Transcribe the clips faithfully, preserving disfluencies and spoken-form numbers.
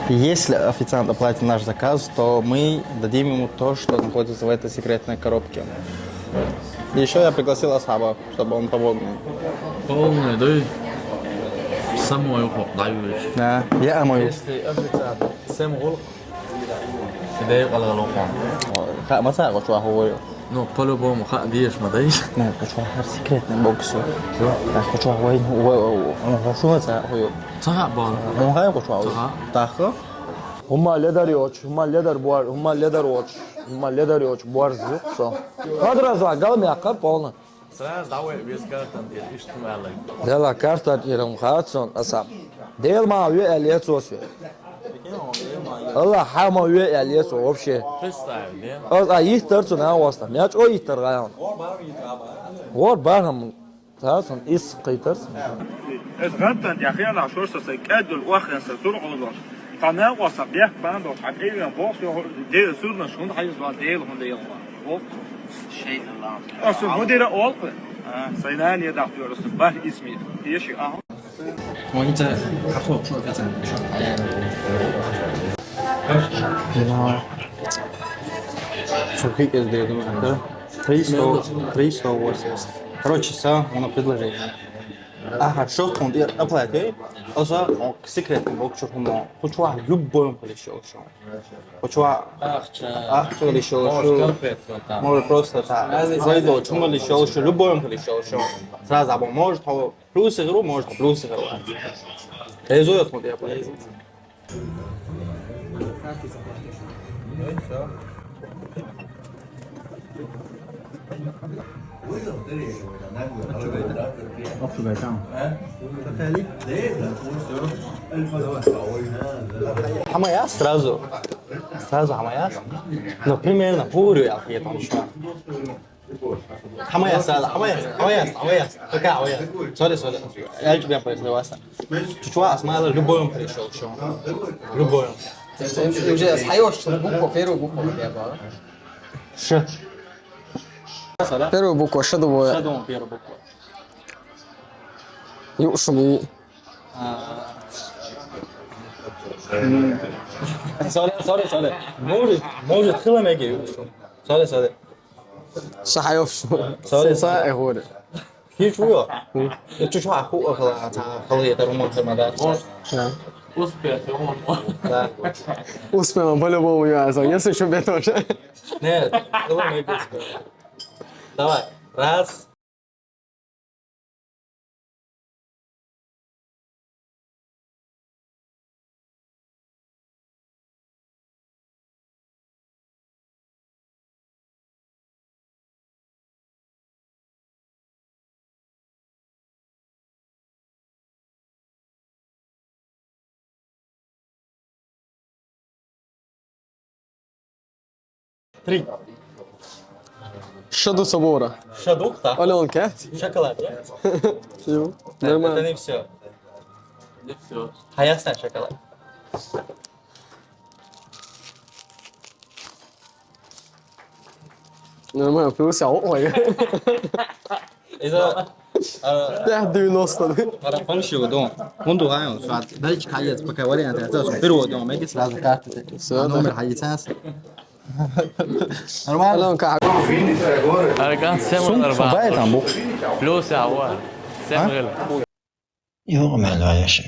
Если официант оплатит наш заказ, то мы дадим ему то, что находится в этой секретной коробке. И еще я пригласил Асхаба, чтобы он помог мне. Полный, да? Самое ухо, даешь. Да, я омою. Если официант, сам гол. Сидей къалгъалокъон. Ха, маса къочуа хьугъой. Ну, по-любому, ха, диеш ма дай. Не, къочуа хьар секретный бокс. Всё. Так, къочуа хьугъой, хьугъой, хьугъой, хьугъой, хьугъой. Ца хьа бал. Ну, хай къочуа хьугъой. Ца хьа. Так. Хьума ледар йоч, хьума ледар буар, хьума ледар йоч, хьума ледар йоч, буар зюкъ со. Квадраза, галмякъа, полно. Сразу давай весь картон, я ишт хьумалай. Дела картон ирам хатсон, асам. Дел ма ве аль яцос ве. Алла хама ве аль яцо вообще. Представь, да? Аз а йиттар цу на васта. Мяч о йиттар гаян. Гор барам. Та сон ис къайтар. Эс гъаттан яхяна шорса сай кадул вахян са зур олдош. Къана къоса бяк бандо, хьакъивен бокс, де сурна шун хайз ва дел хун дел ва. Оп. Шейн Аллах. Асу мудира олп. А, сайнан я дахту расу бар исми. Еши, а. Монитор, хахо, шо катан. Да. Сухик из дедум, да? Триста, триста восемьдесят. Короче, са, оно предложение. Ага, шо тхунд оплатить? Оза, о, секретный боксер хумо. Хочешь любой он пришёл, шо. Хочешь ахча, ахча пришёл, может, шо. Конфетку там. Может, просто так. Разница зайду, нет. Чему пришёл, шо. Любой он пришёл, шо. Сразу, або может, плюс игру, может, плюс игру. Резует, вот я понял. Хамаяс сразу. Сразу хамаяс. Ну, примерно, бурю я ответ там ещё. Хамаяс, хамаяс, хамаяс, хамаяс. Пока хамаяс. Сори, сори. Я тебя поясню, Вася. Чучуа Асмайла любой он пришёл, чё? Любой он. То есть он уже остаёшь, что буква, первую букву хотя бы, а? Ш. Первую букву, ш думаю. Ш думаю, первую букву. Ю, шуми. А. М. Сори, сори, сори. Может, может, хила меги. Сори, сори. Сахаёв. Сори. Сеса эгоре. Хич уё. Чучуа ху ахла, та хала это румын хермада. Да. Успех, он. Да. Успех, по-любому, я за. Если что, бетон. Нет, было меги. Давай. Раз. Три. Шаду собора. Шадух, да? Алёнка. Шоколад, да? Всё. Это нормально. Не всё. Не всё. А ясно шоколад. Нормально, плюс я, ой. Иза, а, да, девяносто. Ара, фальшиво, дом. Мунду гайон, суат. Дальше каец, пока вариант, это всё, перевод, дом, меги сразу карты. Всё, а да. Номер хайцас. Нормально? Алён, как? Арган, всем. Сумка, нормально. Сумка, там, бу. Плюс я, ва. Всем. А? Гыл. Югъу мел ваяшек.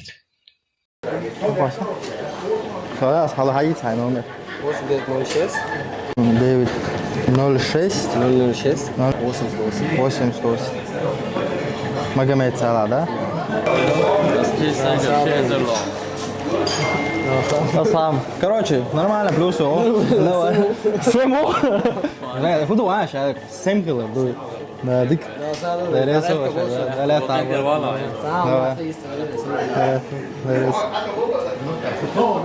Хала, хала, хай, хай номер. Восемь девять ноль шесть. Девять ноль шесть. Ноль ноль шесть. Ноль. Восемьдесят восемь. Восемьдесят восемь. Магомед Сала, да? Аслам. Короче, нормально, плюс, о. Давай. Сэму. Худу, а, ща, сэм кило, дуй. Да, дик. Дересо, да, да, да, да. Давай. Дересо, дересо.